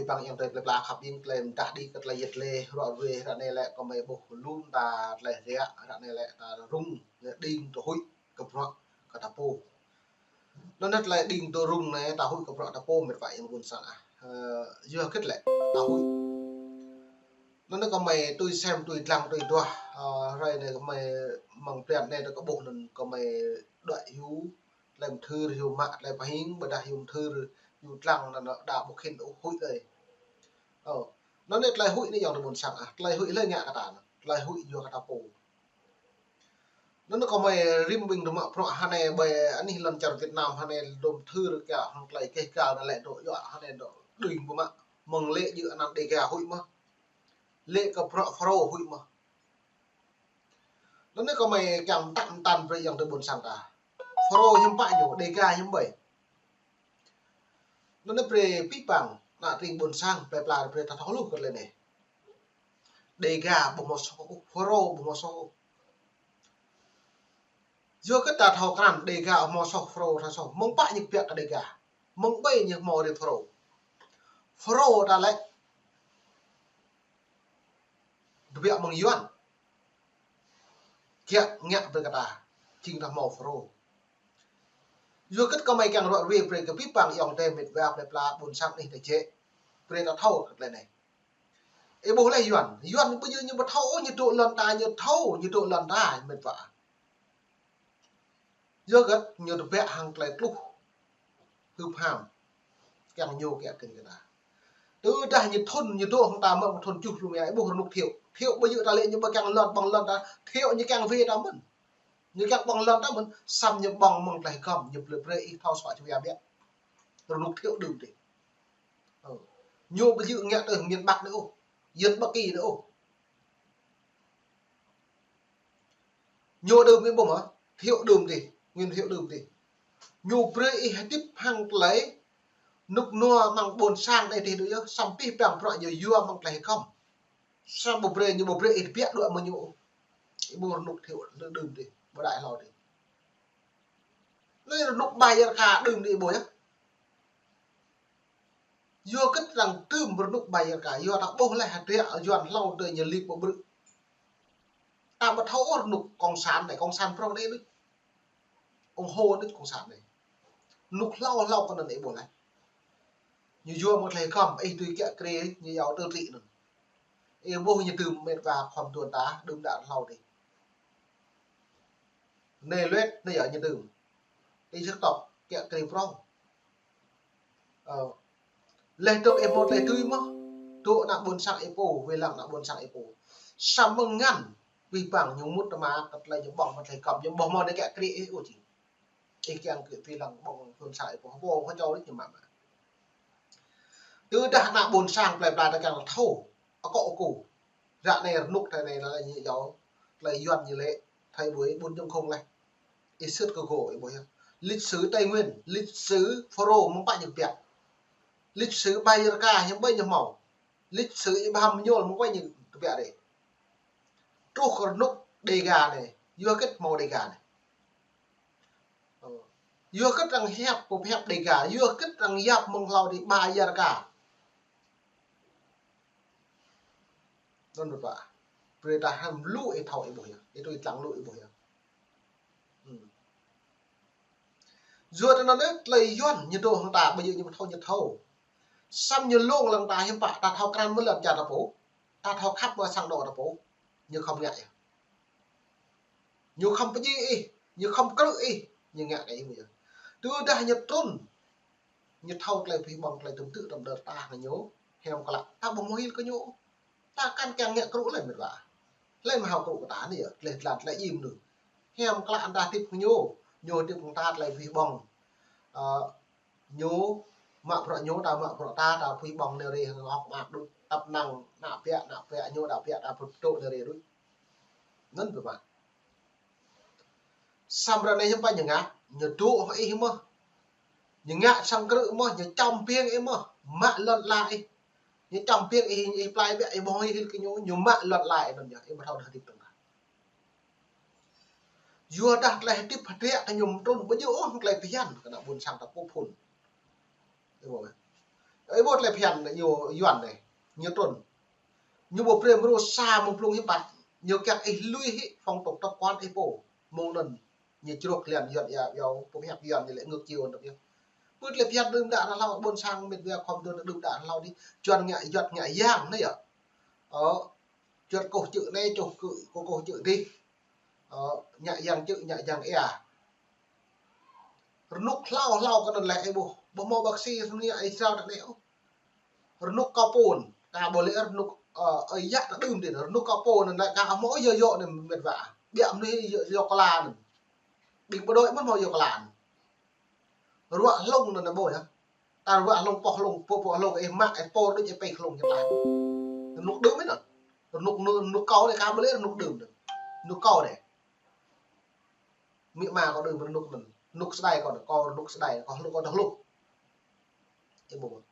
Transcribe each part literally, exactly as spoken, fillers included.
Abih bang ayŏng adơi plơi pla khăp ƀing tơlơi mơdah đĭ kơ tơlơi yet lĕ ruă ruê ră anai lĕ kơmơi ƀuh lŏm ta tơlơi riă ră anai lĕ ta rŭng lĕ đing tơ huĭ kơ bruă kơ ta pô. Anŭn tơlơi đing tơ rŭng anai ta huĭ kơ bruă ta pô mĕt wa ayŏng ƀôn sang ah. Ơ, yua hơget lĕ ta huĭ. Anŭn kơmơi tui sem tui dlăng tui duah, ơ, hrơi anai kơmơi mơ̆ng blan anai ta kơ ƀuh anŭn kơmơi đuaĭ hyu tơlơi mơthưr hyu mă tơlơi pơhing, ƀôdah hyu mơthưr hyu dlăng anŭn đa ƀu khĭn ôh huĭ đơi. Ơ, anŭn tơlơi huĭ anai ayŏng adơi ƀôn sang ah, tơlơi huĭ lĕ ngă kơ ta anŭn, tơlơi huĭ yua kơ ta pô. Anŭn kơmơi rĭm ƀing tơmă bruă hơnai ƀơi anih lŏn čar Việt Nam hơnai dŏ mơthưr kơ hăng tơlơi keh gal anŭn lĕ dŏ yua hơnai dŏ đing ƀu mă mơ̆ng lĕ djơ̆ anăn Đêga huĭ mơ̆n. Lĕ kơ bruă Phrô huĭ mơ̆n. Anŭn kơmơi kiăng mơtă mơtăn brơi ayŏng adơi ƀôn sang ta. Phrô hiư̆m pă ñu, Đêga hiư̆m ƀơi. Anŭn brơi abih bang ană tring ƀôn sang plơi pla brơi ta thâo hluh kơ tơlơi anai. Đêga ƀu hmâo soh ôh, Phrô ƀu hmâo soh ôh. Yua kơ ta thâo krăn Đêga ƀu hmâo soh, Phrô thâo soh. Mơ̆ng pă ñu kơbiă kơ Đêga. Mơ̆ng ƀơi ñu hmâo rĭm Phrô. Phrô ta lĕ tơbiă mơ̆ng Yuan. Kiăng ngă brơi kơ ta, jing ta hmâo Phrô. Yua hơget kơmơi kiăng ruă ruê brơi kơ abih bang ayŏng adơi mĕt wa plơi pla ƀôn sang anih ta jĕ. Brơi ta thâo kơ tơlơi anai. Ih ƀuh lĕ Yuan, Yuan ƀu djơ̆ ñu ƀu thâo, ñu dŏ lŏn ta, ñu thâo, ñu dŏ lŏn ta, mĕt wa. Yua hơget ñu tơbiă hăng tơlơi tluh hưp ham. Kiăng ñu kiăng kơ ta. Tơdah ñu thŭn, ñu dŏ hăng ta mơ̆ng thŭn tơjuh lu mia, ih ƀuh rơnŭk Thiệu. Thiệu ƀu djơ̆ ta lĕ ñu ƀu kiăng lŏn ƀơ̆ng lŏn ta, Thiệu ñu kiăng wai ta mơ̆n. Ñu kiăng ƀơ̆ng lŏn ta mơ̆n, samơ̆ ñu ƀơ̆ng mơ̆ng tơlơi hơgŏm, ñu brơi brơi ih thâo sua čua biă. Rơnŭk Thiệu đưm tih. Ơ. Ñu ƀu djơ̆ ngă tơ miền Bắc anai ôh, Yên Bắc Kỳ anai ôh. Ñu đưm ih ƀuh mơ̆, Thiệu đưm tih, Nguyễn Thiệu đưm tih. Ñu brơi ih hơdip hăng tơlơi rơnŭk rơnua mơ̆ng ƀôn sang anai tih đôč yơh, samơ̆ abih bang bruă ñu yua mơ̆ng tơlơi hơgŏm. Samơ̆ ƀu brơi, ñu ƀu brơi ih tơbiă đuaĭ mơ̆ng ñu ôh. Ih ƀuh rơnŭk Thiệu đưm tih, ƀu đaŏ hlâo tih. Lĕ rơnŭk Bajaraka đưm tih ih ƀuh yơh. Yua hơget arăng tơm rơnŭk Bajaraka, yua ta ƀuh lĕ hơdră Yuan hlâo tơ ñu lip ƀu brư̆. Ta ƀu thâo ôh rơnŭk cộng sản anai, cộng sản prŏng anai đôč. Ủng hộ đôč cộng sản anai. Rơnŭk hlâo hlâo kơ anŭn ih ƀuh lĕ. Ñu yua mơ̆ng tơlơi hơgŏm, ih tui kiă kriê, ñu iâu tơlĭ anŭn. Ih ƀuh ñu tơm mĕt wa khŏm tuan ta, đưm đă hlâo tih. Anai luet, anai yơh ñu tơm. Ih čơkŏp, kiă kriê prŏng. Ơ. Laih dơ̆ng ih hmâo tơlơi tui mơ̆. Dŏ ană ƀôn sang ih pô, wai lăng ană ƀôn sang ih pô. Samơ̆ ngăn, abih bang ñu mŭt tơma kơ tơlơi ñu ƀơ̆ng mă tơlơi hơgŏm, ñu ƀu hmâo anai kiă kriê ih ôh jing. Ih kiăng kơ wai lăng ƀơ̆ng ƀôn sang ih pô, pô hơčâo đôč ñu mă mă. Tơdah ană ƀôn sang plơi pla ta kiăng thâo, akŏ akŏ. Ră anai rơnŭk tơlơi anai lĕ ñu iâu, tơlơi Yuan ñu lĕ, thời buổi bốn chấm không lĕ. Ih sư̆t kơ gô, ih ƀuh yơh. Lịch sử Tây Nguyên, lịch sử Phrô mơ̆ng pă ñu kơbiă. Lịch sử Bajaraka hiư̆m ƀơi ñu hmâo. Lịch sử Abraham Mơñol mơ̆ng pă ñu kơbiă đơi. Truh kơ rơnŭk Đêga anai, yua hơget hmâo Đêga anai. Ơ. Yua hơget arăng hiăp, pơhiăp Đêga, yua hơget arăng yap mơ̆ng hlâo tih Bajaraka. Anŭn ƀu pă. Brơi ta hăm lu ih thâo ih ƀuh yơh. Ih tui lăng lu ih ƀuh yơh. Hmm. Yua tơ anŭn tơlơi Yuan ñu dŏ hăng ta, ƀu djơ̆ ñu ƀu thâo ñu thâo. Samơ̆ ñu lông lăng ta hiư̆m pă, ta thâo krăn mơ̆ lŏn čar ta pô. Ta thâo khăp mơ̆ sang anô̆ ta pô. Ñu khŏm ngă yơh. Ñu khŏm pơdjai ih, ñu khŏm krư̆ ih, ñu ngă kơ ih mơ̆ yơh. Tơdah ñu trŭn, ñu thâo tơlơi abih bang tơlơi tŭm tư̆ tơm đơr ta hăng ñu, hiam klă, ta ƀu hmâo hil kơ ñu. Ta kăn kiăng ngă krư̆ lĕ mĕt wa. Lĕ mơ̆ hao krư̆ kơ ta anai yơh, tơlơi tlan tơlơi im anai. Hiam klă ta hơdip hăng ñu, ñu hơdip hăng ta tơlơi abih bang. Ơ, ñu mă bruă ñu, ta mă bruă ta, ta abih bang anai rê hăng hŏk mơak đôč, tăp năng, ană ƀiă, ană ƀiă ñu, ană ƀiă ta pơtô anai rê đôč. Anŭn ƀu mă. Samơ̆ ră anai hiư̆m pă ñu ngă, ñu dŏ hăng ih mơ̆n. Ñu ngă sang krư̆ mơ̆n, ñu čăm biêng ih mơ̆n, mă lŏn ala ih. Ñu čăm biêng ih, ih plai ƀiă, ih ƀu hmâo hil kơ ñu, ñu mă lŏn ala ih anŭn yơh, ih ƀu thâo hơdip tơngan. Yua dah tơlơi hơdip hơdră kơ ñu mơ̆ trŭn ƀu djơ̆ ôh tơlơi phiăn kơ ană ƀôn sang ta pô phŭn. Ih ƀuh mơ̆. Ơ, ƀu tơlơi phiăn ñu Yuan anai, ñu trŭn. Ñu ƀu brơi mơ̆ng sa mơ̆ng blung hiư̆m pă, ñu kiăng ih lui hĭ phong tục tập quán ih pô. Mơ̆ng anŭn ñu čruk lian Yuan ia, ia, pơhiăp Yuan ñu lĕ ngược chiều anŭn yơh. Ƀu tơlơi phiăn đưm đă hlâo ƀôn sang mĕt wa khŏm đưm đă hlâo dih, čuăn ngă, juăt ngă yang anai yơh. Ơ, juăt kơkuh čư̆ anai, čuh kơ, kơkuh čư̆ dih. Ơ, ngă yang čư̆, ngă yang ia. Rơnŭk hlâo hlâo kơ anŭn lĕ ih ƀuh. Ƀu hmâo bác sĩ rơnŭk ia ih jrao tơ anai ôh. Rơnŭk kâo pôn, ka ƀu lĕ rơnŭk, ơ, ơi yă ta đưm dih, rơnŭk kâo pôn anŭn lĕ ka hmâo yơh yơh anai mĕt wa. Biă mơnuih yơh, yơh kơ la anŭn. Ƀing bộ đội mơ̆n hmâo yơh kơ la anŭn. Ruă hlŭng anŭn ƀu yơh. Ta ruă hlŭng, pŏh hlŭng, pŏh, pŏh hlŭng, ih mă, ih pô đôč, ih pĕ hlŭng ñu tlaih. Rơnŭk đưm anŭn. Rơnŭk, rơnŭk kâo anai ka ƀu lĕ rơnŭk đưm anŭn. Rơnŭk kâo anai. Amĭ ama kâo đưm rơnŭk anŭn. Rơnŭk sơđai kâo anŭn, kâo rơnŭk sơđai, kâo hlŭng kâo tơhlŭk. Ih ƀuh.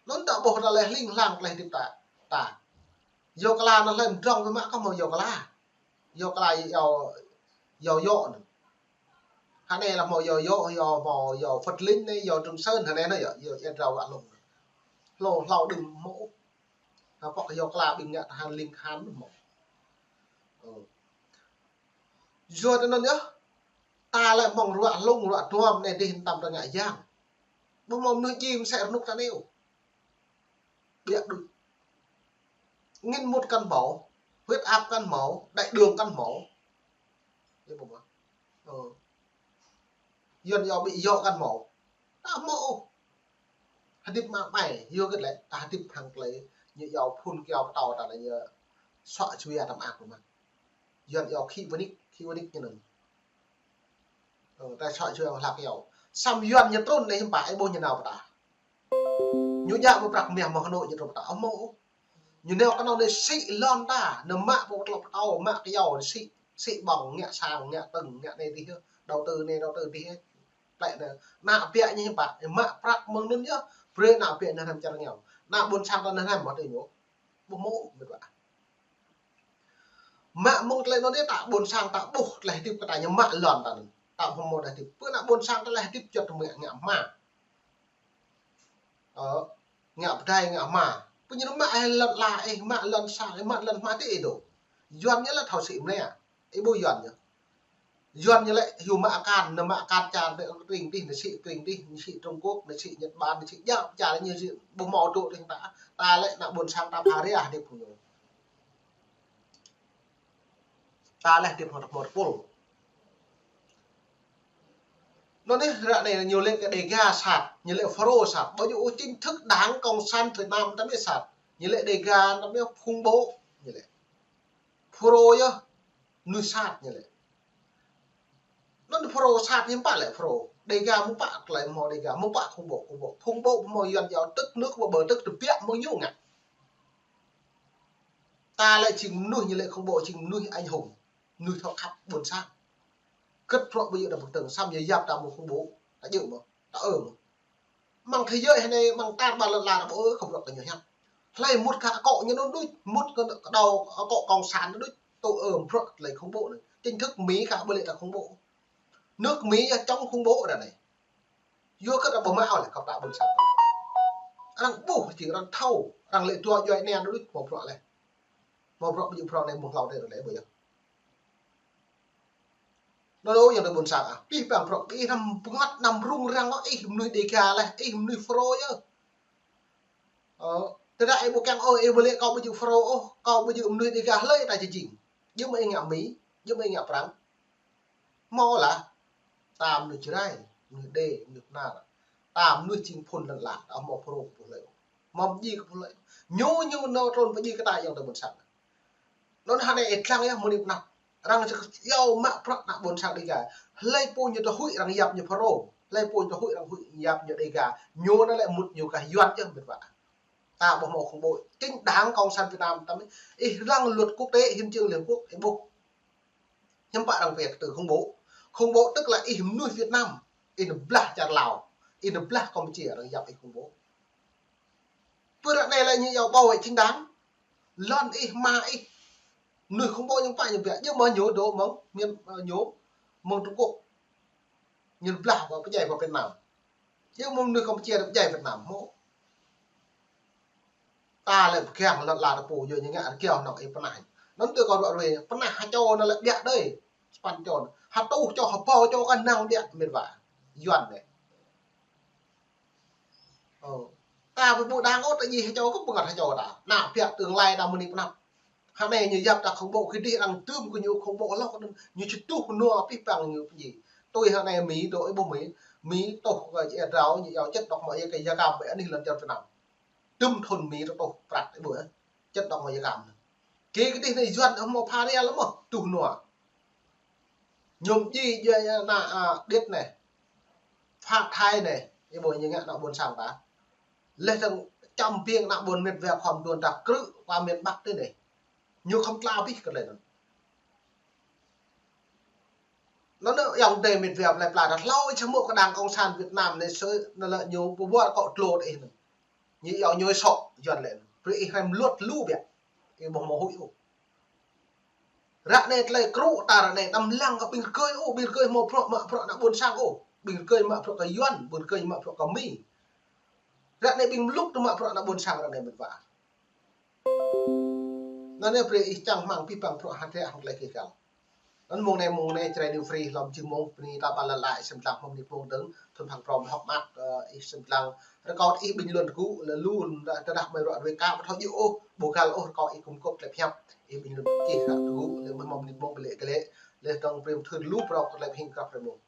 Anŭn ta ƀuh tơlơi hling hlang tơlơi hơdip ta. Ta. Yua kơ la anŭn hlơi mơdrŏng biă mă kơ hmâo yua kơ la. Yua kơ la yua, yua yơh anŭn. Hơnai lĕ hmâo yua yơh, yua hmâo yua Phật Linh anai, yua Trường Sơn hơnai anai yơh, yua ia drao wă hlŭng. Hlâo, hlâo đưm hmâo. Hă pŏk yua kơ la ƀing ngă tơhan ling tơhan hmâo. Ơ. Yua tơ anŭn yơh, ta lĕ mơ̆ng ruă hlŭng, ruă duăm anai dih tăm ta ngă yang. Ƀu hmâo mơnuih djai mơsĕ rơnŭk ta anai ôh. Biă đôč. Ngĭn mŭt kăn hmâo, huyết áp kăn hmâo, đại đường kăn hmâo. Ih ƀuh mơ̆? Ơ. Yuan yua ƀu yua kăn hmâo. Ta hmâo ôh. Hơdip mă mai, yua hơget lĕ, ta hơdip hăng tơlơi, ñu yua phun kiao pơtâo ta anai ñu suă jua ta mă kơ mă. Yuan yua khí vân ích, khí vân ích ñu anŭn. Ơ, ta suă jua hlak yua. Samơ̆ Yuan ñu trŭn anai hiư̆m pă, ih ƀuh ñu nao pơ ta. Ñu djă mơ̆ prăk mơ̆ng Hà Nội ñu trŭn pơ ta, ơ hmâo ôh. Ñu nao kơ anŭn anai sĭ lŏn ta, anŭn mă pô tlŏk pơtâo, mă kơ yua anai sĭ, sĭ ƀơ̆ng, ngă sang, ngă tơ̆ng, ngă anai dih yơh. Đầu tư anai, đầu tư dih yơh. Plĕ anai, ană biă ñu hiư̆m pă, mă prăk mơ̆ng anŭn yơh, brơi ană biă anŭn hrăm čar rơngiao. Ană ƀôn sang ta anŭn hrăm mơ̆ tơ ñu. Ƀu hmâo, mĕt wa. Mă mơ̆ng tơlơi anŭn dih ta ƀôn sang ta ƀuh tơlơi hơdip kơ ta ñu mă lŏn ta anŭn. Ta ƀu hmâo tơlơi hơdip. Pơ ană ƀôn sang ta tơlơi hơdip juăt mă ngă hma. Ơ, ngă pơdai ngă hma. Pơ ñu mă ih lŏn la, ih mă lŏn sang, ih mă lŏn hma tơ ih dŏ. Yuan ñu lĕ thâo sĭ mơnai. Ih ƀuh Yuan ñu. Yuan ñu lĕ hyu mă akan, ñu mă akan čar tring dih, ñu sĭ tring dih, ñu sĭ Trung Quốc, ñu sĭ Nhật Bản, ñu sĭ djăp čar ñu sĭ ƀu hmâo dŏ tring ta. Ta lĕ ană ƀôn sang ta pha ria hơdip ñu. Ta lĕ hơdip hmâo tơpul. Anŭn anai ră anai ñu lĕ kơ Đêga sat, ñu lĕ Fulro sat. Ƀu djơ̆ chính thức Đảng Cộng sản Việt Nam ta mơ̆ sat. Ñu lĕ Đêga ta mơ̆ khủng bố, ñu lĕ. Fulro yơh, mơnuih sat ñu lĕ. Anŭn Fulro sat hiư̆m pă lĕ Fulro. Đêga mơ̆ pă tơlơi hmâo Đêga, mơ̆ pă khủng bố, khủng bố. Khủng bố hmâo Yuan yua tức nước ƀu ƀơi tức tơbiă mơ̆ng ñu ngă. Ta lĕ jing mơnuih ñu lĕ khủng bố, jing mơnuih anh hùng. Mơnuih thâo khăp ƀôn sang. Kơt prŏ ƀu djơ̆ ta pơkơtơ̆ng, samơ̆ ñu yap ta mơ̆ng khủng bố. Ta djơ̆ mơ̆, ta ơ mơ̆. Mơ̆ng thế giới hơnai, mơ̆ng tar ƀar lŏn la ta ƀu ơ khŏm prŏ kơ ñu hiăp. Hlơi mŭt kơ akŏ ñu anŭn đôč, mŭt kơ, kơ đao akŏ cộng sản anŭn đôč, tŭ ơ prŏ tơlơi khủng bố anŭn. Chính thức Mỹ kơ ƀu lĕ ta khủng bố. Nước Mỹ chống khủng bố ră anai. Yua kơ ta ƀu mă ôh lĕ kơ ta ƀôn sang. Arăng ƀuh jing arăng thâo, arăng lĕ dua djuai anai anŭn đôč hmâo prŏ lĕ. Hmâo prŏ ƀu djơ̆ prŏ anai mơ̆ng hlâo anai lĕ ƀu yơh. Anŭn ôh, ayŏng adơi ƀôn sang ah. Pih pang prŏ, ih năm bơngăt năm rŭng răng ôh, ih mơnuih Đêga lĕ, ih mơnuih Fulro yơh. Ơ, tơdah ih ƀu kiăng ôh, ih ƀu lĕ kâo ƀu djơ̆ Fulro ôh, kâo ƀu djơ̆ mơnuih Đêga hlơi ta či jing. Djơ̆ mơ̆ ih ngă Mi, djơ̆ mơ̆ ih ngă Prăng. Hmâo lah. Ta mơnuih Jrai, mơnuih Êđê, mơnuih Bahnar. Ta mơnuih jing phŭn lŏn la, ta hmâo Fulro kơ pô hlơi. Hmâo pơdjai kơ pô hlơi. Ñu, ñu nao trŭn pơdjai kơ ta ayŏng adơi ƀôn sang. Anŭn hơnai ih lăng yơh mơ̆ng anai pơ anăp. Arăng či yua mă prăk ană ƀôn sang Đêga. Hlơi pô ñu tơhuĭ arăng yap ñu Fulro. Hlơi pô ñu tơhuĭ arăng huĭ yap ñu Đêga. Ñu anŭn lĕ mŭt ñu kah Yuan yơh mĕt wa. Ta ƀu hmâo khủng bố. Chính Đảng Cộng sản Việt Nam ta mơ̆. Ih lăng luật quốc tế, hiến chương Liên Hợp Quốc, ih ƀuh. Hiư̆m pă arăng pơhiăp kơ từ khủng bố. Khủng bố tức là ih mơnuih Việt Nam, ih nao blah čar Lào, ih nao blah Campuchia, arăng yap ih khủng bố. Pơ ră anai lĕ ñu yua bảo vệ chính đáng. Lŏn ih, hma ih. Mơnuih khủng bố ñu pă ñu biă. Djơ̆ mơ̆ ñu dŏ mơ̆ng miền, ơ, ñu mơ̆ng Trung Quốc. Ñu blah ƀơi pơdjai ƀơi Việt Nam. Djơ̆ mơ̆ mơnuih Campuchia pơdjai Việt Nam hmâo. Ta lĕ pơgang lŏn la ta pô yua ñu ngă rơgao nŏng ih pơnah. Anŭn tui kâo ruă ruai, pơnah ha čô anŭn lĕ ƀiă đơi. Sapăn čô. Ha tuh čô, ha rơbâo čô kơ năng ƀiă mĕt wa. Yuan anai. Ơ. Ta ƀu ƀu đang ôh ta djai ha čô kơ pơngăt ha čô ta. Ană ƀiă tương lai ta mơ̆ng anai pơnah. Hơnai ñu yap ta khủng bố, kơ dih arăng tưm kơ ñu khủng bố lŏ kơ anŭn. Ñu či tuh nua pih păng ñu pơdjai. Tui hơnai Mi dŏ ih ƀuh Mi. Mi tuh kơ či êa drao ñu yua čĕt dŏ mă ih kơ ya kam ƀơi anih lŏn čar Việt Nam. Tưm thun Mi rơtuh prăk ih ƀuh ơ. Čĕt dŏ mă ya kam. Kơ kơ dih anai Yuan hmâo pha rial mơ̆ tuh nua. Ñu djai djai ană, a, Điêt anai. Phat Thai anai. Ih ƀuh ñu ngă ană ƀôn sang ta. Leh dơ̆ng čăm ƀing ană ƀôn mĕt wa khŏm đuôn ta krư̆ kơ miền Bắc tơ anai. Ñu khŏm tla pih kơ leh anŭn. Anŭn anai ayŏng adơi mĕt wa plơi pla ta hlâo ih čơmŭ kơ Đảng Cộng sản Việt Nam anai sơ anŭn lĕ ñu pơwar kơ tlô tơ ih anŭn. Ñu yua ñu sŏ Yuan lĕ anŭn. Brơi ih hrăm luăt lu biă. Ih ƀuh hmâo huĭ ôh. Ră anai tơlơi krư̆ ta ră anai đăm lăng kơ ƀing rơgơi ôh, ƀing rơgơi hmâo bruă mă bruă ană ƀôn sang ôh. Ƀing rơgơi mă bruă kơ Yuan, ƀing rơgơi mă bruă kơ Mi. Ră anai ƀing mlŭk tơ mă bruă ană ƀôn sang ră anai mĕt wa. Anŭn anai brơi ih čang rơmang pih păng bruă hơdră hăng tơlơi kơ găl. Anŭn mông anai, mông anai Jrai New Free hlŏm jing mông bơni ta ƀă lăn lai ih sem lăng mơ̆ng anai mông dơ̆ng, thun phang prom hŏk măt, ơ, ih sem lăng. Rơkâo ih bình luận tơgŭ, lĕ lu, tơdah mơi ruă ruai ka ƀu thâo djơ̆ ôh, ƀu găl ôh, rơkâo ih kŭm kŭp tơlơi pơhiăp. Ih bình luận čih ră tơgŭ, lĕ mơi mơ̆ng anai mông ƀơi lĕ kơ lĕ, leh dơ̆ng brơi mthưr lu prŏk tơlơi pơhing krăp rơmông.